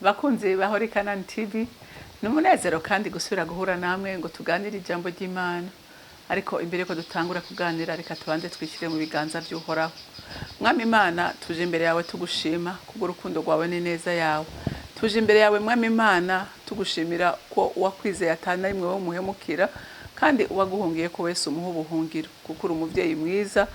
Bakunzi ba Holy Canaan TV, ni umunezero kandi gusubira guhura namwe ngo tuganire ijambo ry'Imana. Ariko imbere yuko dutangura kuganira, reka tubanze twishyire mu biganza by'Uhoraho. Mwami Imana, tuje imbere yawe tugushima kubw'urukundo rwawe n'ineza yawe. Tuje imbere yawe, Mwami Imana, tugushimira ko uwakwizeye atana rimwe wo muhemukira, kandi uwaguhungiye ko wese umuha ubuhungiro, kuko uri umuvyeyi mwiza.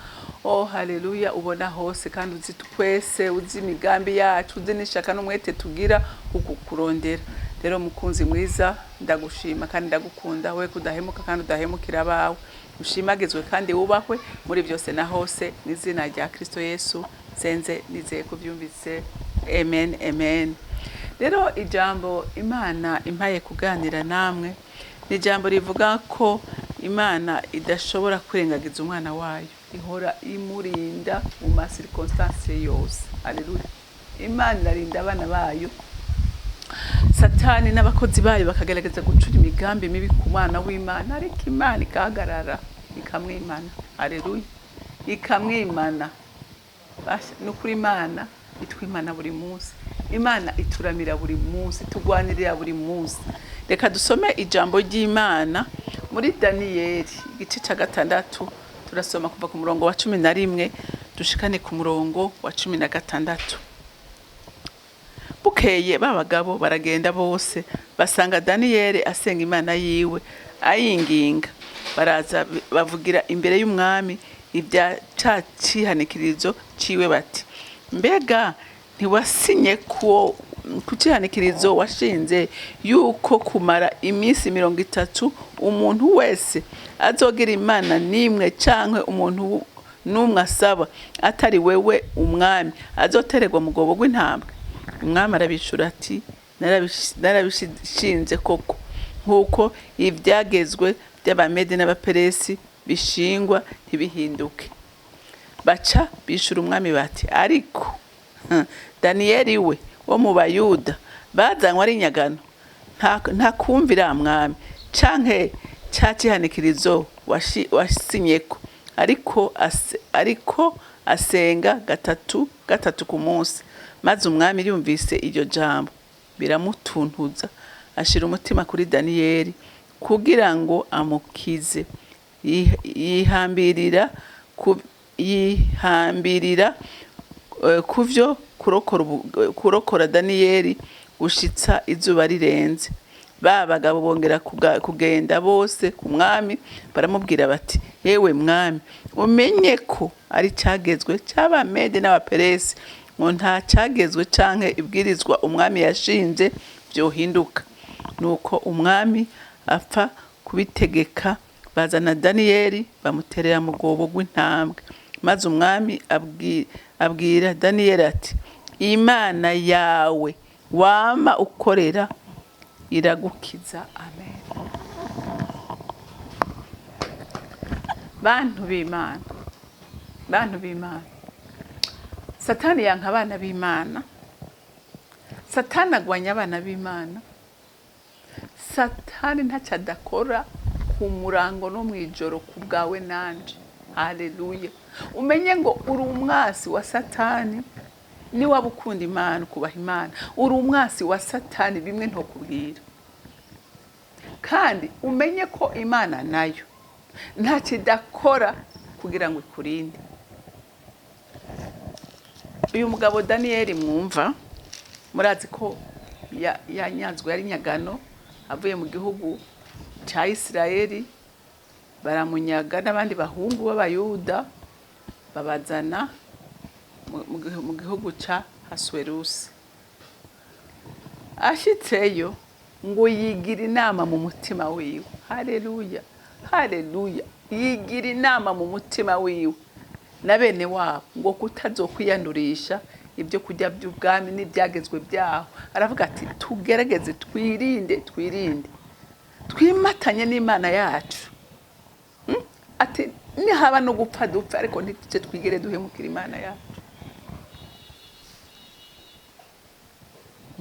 Oh haleluya, ubona hose kandi uzi twese, uzi imigambi yacu, uzi n'ishaka n'umwete tugira kukurondera. Rero mukunzi mwiza, ndagushima kandi ndagukunda, we kudahemuka kandi udahemukira abawe. Ushimagizwe kandi wubahwe muri byose na hose, mu izina rya Kristo Yesu nsenze nizeye kubyumvise, amen, amen. Rero ijambo Imana impaye kuganira namwe ni ijambo rivuga ko Imana idashobora kwirengagiza umwana wayo, ihora imurinda mu ma circonstances yose. Haleluya! Imana irarinda abana bayo. Satani n'abakozi bayo bakagerageza gucura imigambi mibi ku mwana w'Imana, ariko Imana ikahagarara ikamwimana. Haleluya! Ikamwimana. Basha, ni ukuri Imana itwimana buri munsi, Imana ituramira buri munsi, itugwanirira buri munsi. Reka dusome ijambo ry'Imana muri Daniyeli igice cya 6, turasoma kuva ku murongo wa 11 dushikane ku murongo wa 16. Bukeye ba bagabo baragenda bose, basanga Daniyeli asenga Imana yiwe ayinginga. Baraza bavugira imbere y'umwami ibya ca cihanikirizo ciwe bati: "Mbega ntiwasinye ko ku cihanikirizo washinze yuko kumara iminsi 30 umuntu wese azogira imana n'imwe canke umuntu n'umwe asaba atari wewe umwami azotererwa mu rwobo rw'intambwe?" Umwami arabishura ati: "Narabishinze koko, nk'uko ibyagezwe by'Abamede n'Abaperesi bishingwa ntibihinduke." Baca bishura umwami bati: "Ariko Daniyeli we wo mu Bayuda bazanywe ari inyagano ntakumvira mwami canke ca cihanikirizo wasinyeko, ariko asenga gatatu gatatu ku munsi." Maze umwami yumvise iryo jambo biramutuntuza, ashira umutima kuri Daniyeli kugira ngo amukize. Yihambirira kuvyo kurokora Daniyeli gushitsa izuba rirenze. Ba bagabo bongera kugenda bose ku mwami, baramubwira bati: "Yewe mwami, umenye ko ari cagezwe c'Abamede n'Abaperesi ngo nta cagezwe canke ibwirizwa umwami yashinze vyohinduka." Nuko umwami apfa kubitegeka, bazana Daniyeli bamuterera mu rwobo rw'intambwe. Maze umwami abwira Daniyeli ati: "Imana yawe wama ukorera iragukiza." Amen. Bantu b'Imana, bantu b'Imana, Satani yanka abana b'Imana, Satani agwanya abana b'Imana. Satani ntacyo adakora ku murango no mu ijoro ku bwawe nanje. Haleluya! Umenye ngo uri umwasi wa Satani. Niwaba ukunda Imana, ukubaha Imana, uri umwasi wa Satani, bimwe ntokubwira. Kandi umenye ko Imana nayo ntacyo idakora kugira ngo ikurinde. Uyu mugabo Daniyeli mwumva, murazi ko yanyanzwe yari nyagano, avuye mu gihugu ca Isirayeli, baramunyaga n'abandi bahungu b'Abayuda, babazana mu gihugu ca Hasuwerusi. Ashitseyo ngo yigira inama mu mutima wiwe. Haleluya, haleluya! Yigira inama mu mutima wiwe na bene wabo ngo kutazokwiyandurisha ibyo kurya by'ubwami n'ibyagezwe byaho. Aravuga ati: "Tugerageze twirinde, twirinde, twimatanye n'Imana yacu." Ati: "Nihaba no gupfa dupfa, ariko ntituce twigere duhemukira Imana yacu."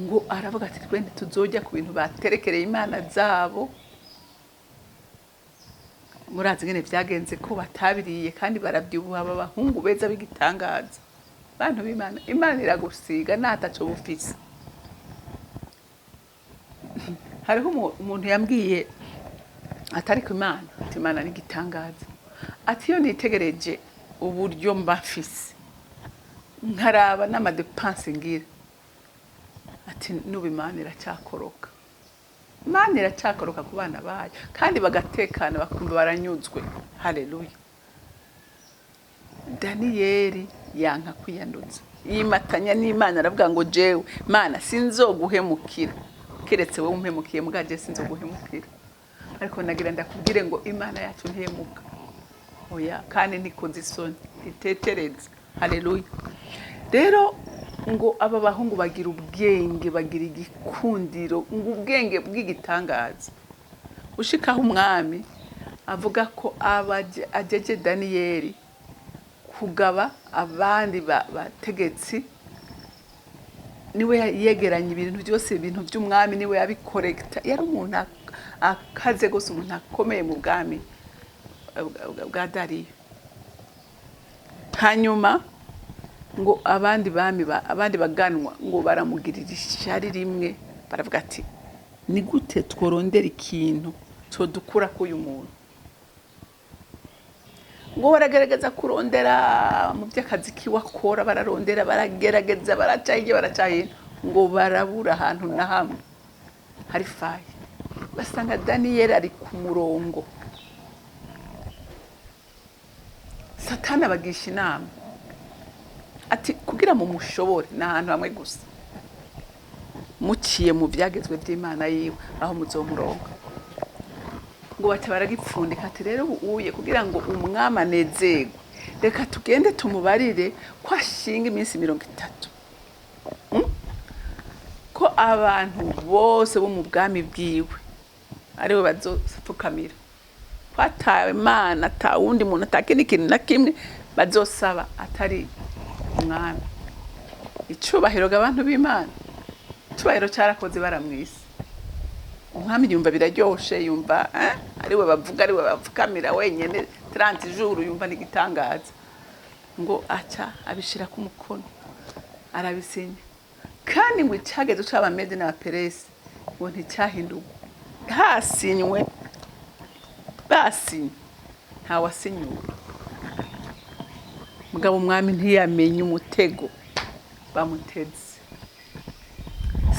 Ngo aravuga ati: "Twe ntituzojya ku bintu baterekereye imana zabo." Murazi ngene vyagenze ko batabiriye kandi barabyibuha, aba bahungu beza b'igitangaza. Bantu b'Imana, Imana iragusiga nataco bufise. Hariho umuntu yambwiye atari ku Imana, ati Imana ni igitangaza, ati iyo nitegereje uburyo mba mfise, nkaraba n'ama dépenses ngira, ati n'ubu Imana iracyakoroka, Imana iracyakoroka ku bana bayo, kandi bagatekana, bakumva baranyuzwe. Haleluya! Daniyeli yanka kwiyanduza, yimatanya n'Imana, aravuga ngo jewe Mana sinzoguhemukira, keretse wowe umpemukiye, mugaje sinzoguhemukira. Ariko nagira ndakubwire ngo Imana yacu ntihemuka, oya, kandi ntikoze isoni, ntitetereze. Haleluya! Rero ngo aba bahungu bagira ubwenge, bagira igikundiro, ngo ubwenge bw'igitangaza, ushikaho umwami avuga ko ajeje Daniyeli kugaba abandi bategetsi. Niwe yegeranya ibintu byose, ibintu by'umwami niwe yabikorekita. Yari umuntu akaze gose, umuntu akomeye mu bwami bwa Dariyo. Hanyuma ngo abandi bami abandi baganwa ngo baramugirira ishyari rimwe, baravuga ati ni gute tworondera ikintu codukura k'uyu muntu? Ngo baragerageza kurondera mu by'akazi kiwe akora, bararondera, baragerageza, baraca hirya, baraca hino, ngo barabura ahantu na hamwe hari faille. Basanga Daniyeli ari ku murongo. Satani abagisha inama ati kugira mu mushobore ni ahantu hamwe gusa, muciye mu byagezwe by'Imana yiwe, aho muzomuronga. Ngo baca baragipfundika, ati rero ubu uye kugira ngo umwami anezerwe, reka tugende tumubarire ko ashinga iminsi 30, Ko abantu bose bo mu bwami bwiwe ariwe bazopfukamira, ko ata Imana, ata wundi muntu, ata kindi kintu na kimwe bazosaba atari umwami. Icubahiro ga abantu b'Imana, icubahiro carakoze baramwise umwami. Yumva biraryoshe, yumva ariwe bavuga, ariwe bapfukamira wenyene 30 jours, yumva n'igitangaza. Ngo aca abishira ku mukono, arabisinya. Kandi ngo icagezo c'Abamede n'Abaperesi ngo nticyahindurwa, hasinywe basinye, ntawasinyura. Mugabo umwami ntiyamenye umutego bamuteze.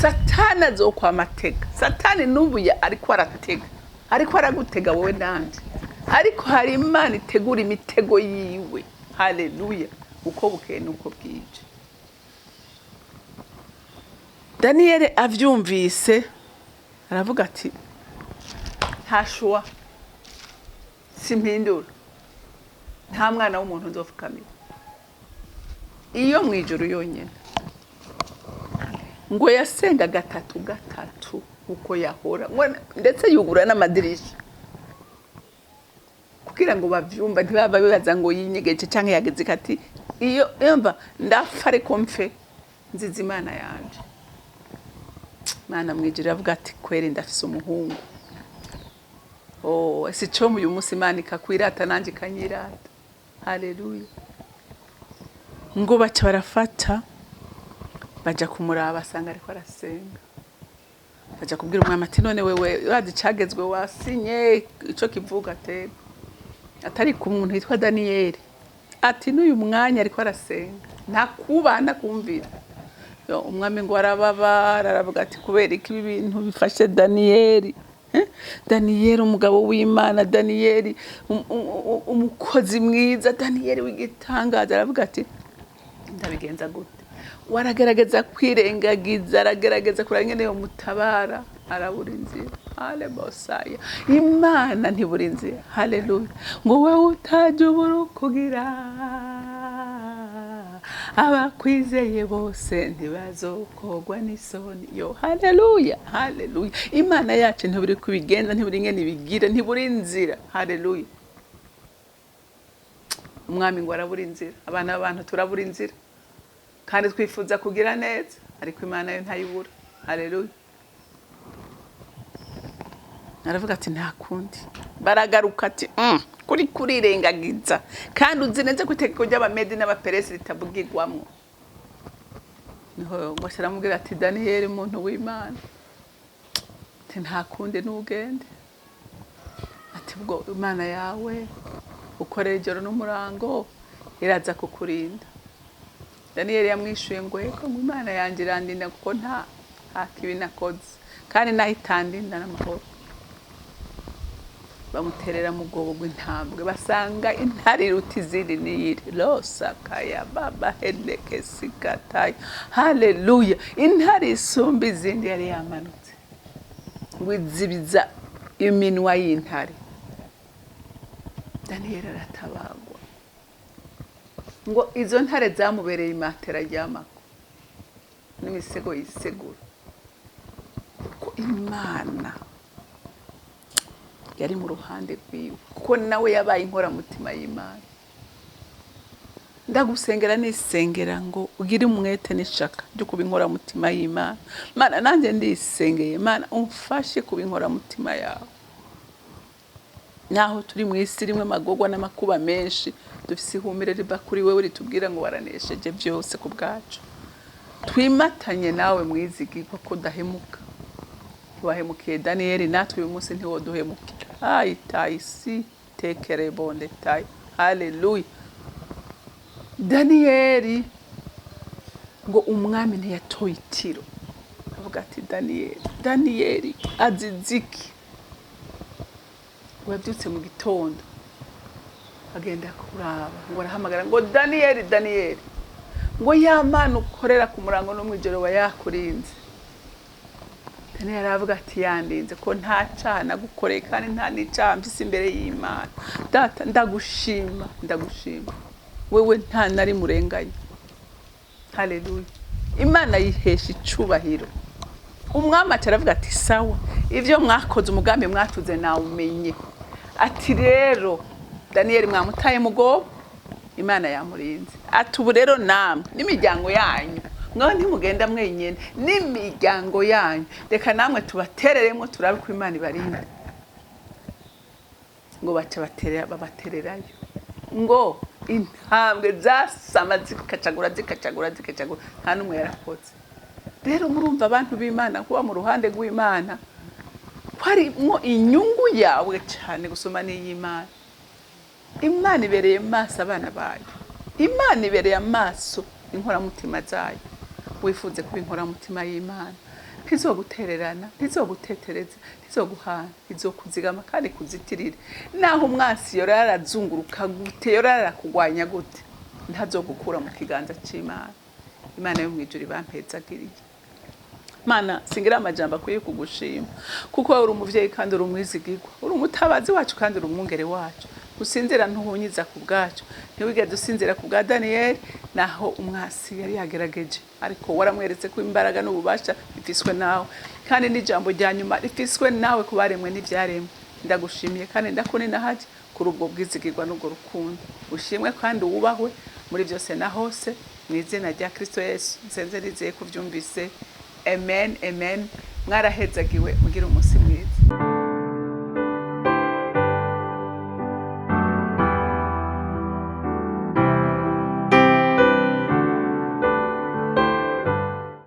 Satani azokwama atega. Satani n'ubu ariko aratega, ariko aragutega wowe nanje, ariko hari Imana itegura imitego yiwe. Haleluya! Uko bukeye nuko bwije. Daniyeli avyumvise aravuga ati nta choix, simpindura, nta mwana w'umuntu nzopfukamira, iyo mu ijuru yonyine. Ngo yasenga gatatu gatatu uko yahora, ngo ndetse yugura n'amadirisha kugira ngo bavyumva, ntibaba bibaza ngo yinyegeje canke yageze kati iyo yumva ndapfa, ariko mpfe nziza Imana yanje. Imana mwijuru avuga ati kweri ndafise umuhungu. Oh, ese cyo uyu munsi Imana ikakwirata nanje ikanyirata. Haleluya! Ngo baca barafata, baja kumuraba, asanga ariko arasenga. Baja kubwira umwami ati none wewe urazi icagezwe wasinye ico kivuga? Atego, atari ku muntu yitwa Daniyeli, ati n'uyu mwanya ariko arasenga, ntakubana kumvira. Yo, umwami ngo arababara, aravuga ati kubera iki ibi bintu bifashe Daniyeli? Eh? Daniyeli umugabo w'Imana, Daniyeli umukozi mwiza, Daniyeli w'igitangaza. Aravuga ati ndabigenza gute? Waragerageza kwirengagiza, aragerageza kuraba ingene yomutabara, arabura inzira. Halemosaya, Imana ntibura inzira. Haleluya! Ngo wewe utajya ubura ukugira, abakwizeye bose ntibazokogwa n'isoni. Yo, haleluya, haleluya! Imana yacu ntiburi kubigenza, ntiburi ingene ibigira, ntiburi inzira. Haleluya! Umwami ngo arabura inzira. Abana b'abantu turabura inzira kandi twifuza kugira neza, ariko Imana yo ntayibura. Haleluya! Aravuga ati nta kundi. Baragaruka ati kuri kurirengagiza kandi uzi neza ko itegeko ry'Abamedi n'Abaperesi ritavugirwamwo. Niho ngo aramubwira ati Daniyeli, muntu w'Imana, Ati nta kundi n'ugende. Ati ubwo Imana yawe ukorera ijoro n'umurango iraza kukurinda. Daniyeli yamwishuye ngo yego, ngo Imana yanjye irandinda kuko nta kibi nakoze, kandi naho itandinda n'amahoro. Bamuterera mu rwobo rw'intambwe, basanga intare iruta izindi niyiri rosakaya baba heneke sikatayo. Haleluya! Intare isumba izindi yari yamanutse ngo izibiza iminwa y'intare. Daniyeli aratabagwa. Ngo izo ntare zamubereye imatera aryamako n'imisego yisegura, kuko Imana yari mu ruhande rwiwe, kuko nawe yabaye inkoramutima y'Imana. Ndagusengera nisengera ngo ugire umwete n'ishaka ryo kuba inkoramutima y'Imana. Mana, nanjye ndisengeye, Mana umfashe kuba inkoramutima yawe. Naho turi mu isi rimwe amagorwa n'amakuba menshi, dufise ihumure riva kuri wewe ritubwira ngo waranesheje byose ku bwacu. Twimatanye nawe mwizigirwa ko udahemuka. Ntiwahemukiye Daniyeli, natwe uyu munsi ntiwoduhemukira. Ayi tayi si tekere bonde tayi. Haleluya! Daniyeli ngo umwami ntiyatoye itiro, avuga ati Daniyeli, Daniyeli aziziki. Ngo yabyutse mu gitondo agenda kuraba, ngo arahamagara ngo Daniyeli, Daniyeli, ngo ya Mana ukorera ku murango no mw'ijoro wa yakurinze. Daniyeli aravuga ati yandinze ko nta caha nagukoreye kandi nta n'icaha mfise imbere y'Imana. Data, ndagushima, ndagushima wewe nta nari murenganya. Haleluya! Imana yihesha icubahiro. Umwami aca aravuga ati sawa, ivyo mwakoze, umugambi mwatuze nawumenye. Ati rero Daniyeli mwamutaye mugobo, Imana yamurinze. Ati ubu rero namwe n'imiryango yanyu, mwaho ntimugenda mwenyine n'imiryango yanyu, reka namwe tubatereremo turabe ko Imana ibarinda. Ngo baca babatererayo, ngo intambwe zasama zikacagura zikacagura zikacagura, nta n'umwe yarakotse. Rero murumva abantu b'Imana, kuba mu ruhande rw'Imana ko harimwo inyungu yawe cyane gusoma n'iy'Imana. Imana ibereye maso abana bayo, Imana ibereye amaso inkoramutima zayo. Wifuze kuba inkoramutima y'Imana, ntizogutererana, ntizogutetereza, ntizoguhana, izokuzigama kandi kuzitirire. Naho umwansi yora yarazunguruka gute, yora yarakugwanya gute, ntazogukura mu kiganza c'Imana. Imana yo mw'ijuru ibampezagiriye. Mana, singira amajambo akwiye kugushima, kuko wowe uri umuvyeyi kandi uri umwizigirwa, uri umutabazi wacu kandi uri umwungere wacu. Usinzira ntuhunyiza ku bwacu, ntiwigeze usinzira ku bwa Daniyeli naho umwasi yari yagerageje, ariko waramweretse ko imbaraga n'ububasha bifiswe nawe, kandi n'ijambo rya nyuma rifiswe nawe ku baremwe n'ivyaremwe. Ndagushimiye kandi ndakuninahaje kuri ubwo bwizigirwa n'ubwo rukundo. Ushimwe kandi wubahwe muri byose na hose, mu izina rya Kristo Yesu nsenze nizeye kuvyumvise. Amen, amen. Mwarahezagiwe, mugire umunsi mwiza.